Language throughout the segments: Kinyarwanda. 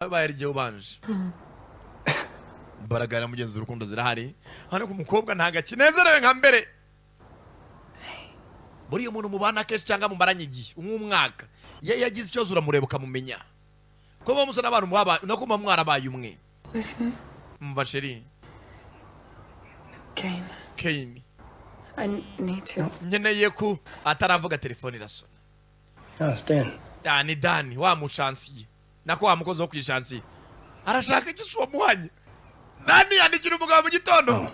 Abaye ari igihe ubanje imbaraga na mugenzi, urukundo zirahari. Hano ku mukobwa ntabwo akinezerewe nka mbere. Buriya umuntu mubana kenshi cyangwa mumaranye igihe nk'umwaka, iyo yagize ikibazo uramureba ukamumenya ko muba musa n'abantu nako muba mwarabaye umwe. Listen, Umva, chérie. Kane. Kane. I need to. Nkeneye ko ataravuga, telefone irasona. Oh, it's Dan. Ah, ni Dani wa mushansiye, nako wa mukozi wo ku ishansiye. Arashaka iki se uwo muhanye? Dani yandikira umugabo mu gitondo.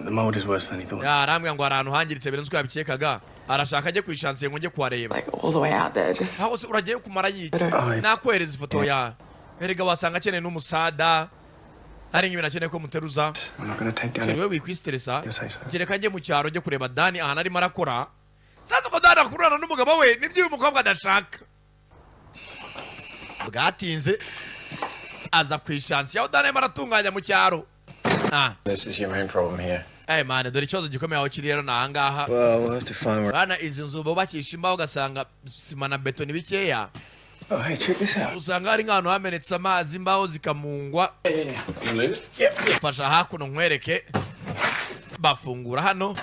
The mold is worse than he thought. Ya, arambwira ngo hari ahantu hangiritse birenze uko yabikekaga, arashaka ajye ku ishansiye ngo njye kuhareba. Like all the way out there, just. Aho se uragiye kumara yiki? Oh, Nakohereza ifoto ya erega wasanga akeneye n'umusada, hari nk'ibintu akeneye ko muteruza. I'm not gonna take down Chérie, we wikwisiteresa. You say so. Kereka njye mu cyaro njye kureba Dani ahantu arimo arakora. Sasa ko Dani akurana n'umugabo we, nibyo uyu mukobwa adashaka. Bwatinze aza ku ishansi aho Dani arimo aratunganya mu cyaro. Ah. This is your main problem here. Eh man, dore ikibazo gikomeye aho kiri rero ni ahangaha. Well, we'll have to find where. Bana, izi nzu bubakisha imbaho, ugasanga sima na beto ni bikeya. Oh, hey, check this out. Usanga hari nk'ahantu hamenetse amazi, imbaho zikamungwa. You leave it? Yep. Fasha hakuno nkwereke. Bafungura hano.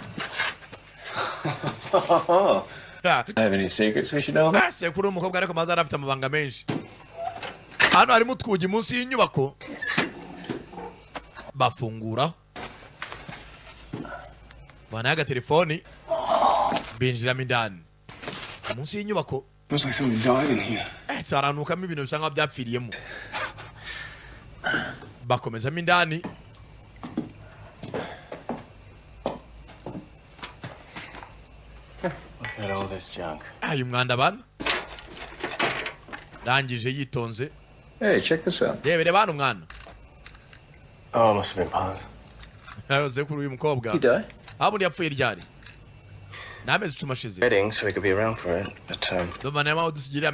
Ah, Have any secrets we should know about? ah, sekuru umukobwa ariko maze afite amabanga menshi. Hano harimo utwugi munsi y'inyubako, bafunguraho banaye agatelefoni, binjiramo indani munsi y'inyubako. Looks like somebody died in here. Eh, se haranukamo ibintu bisa nkaho byapfiriyemo. Bakomezamo indani. Look at all this junk. Ah, uyu mwanda bana rangije yitonze. Hey, check this out. Rebere bana umwana. Oh, must have been Paz. Yahoze kuri uyu mukobwa. He die? Habundi yapfuye ryari? Ni amezi 10 ashize. Wedding, so we could be around for it. But Ndumva niyo mpamvu dusigira.